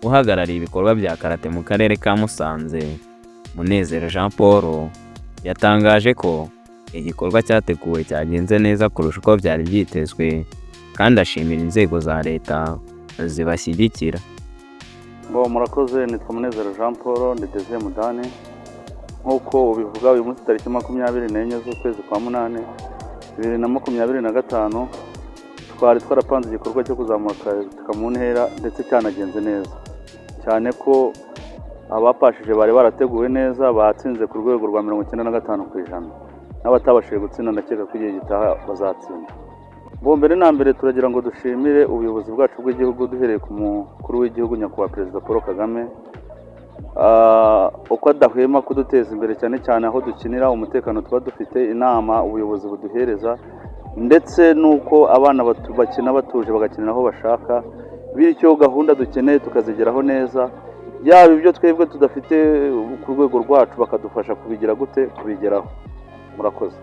Uhagarariye ibikorwa bya karate mu karere ka Musanze, Munezero Jean Paul, yatangaje ko igikorwa cyateguwe cyagenze neza kurusha uko byari byitezwe, kandi ashimira inzego za leta zibashyigikira. Ngo murakoze, nitwa Munezero Jean Paul, ndi deuxième dan. Nk'uko ubivuga, uyu munsi tariki 24 z'ukwezi kwa munani 2025, twari twarapanze igikorwa cyo kuzamura karateka mu ntera, ndetse cyanagenze neza cyane ko abapashije bari barateguwe neza, batsinze ku rwego rwa 95%. N'abatabashije gutsinda, ndakeka ko igihe gitaha bazatsinda. Bo mbere na mbere turagira ngo dushimire ubuyobozi bwacu bw'igihugu, duhereye ku mukuru w'igihugu, Nyakubahwa Perezida Paul Kagame, uko adahwema kuduteza imbere, cyane cyane aho dukinira, umutekano tuba dufite, inama ubuyobozi buduhereza, ndetse n'uko abana bakina batuje, bagakinira aho bashaka, bityo gahunda dukeneye tukazigeraho neza, yaba ibyo twebwe tudafite ku rwego rwacu bakadufasha kubigira gute, kubigeraho. Murakoze.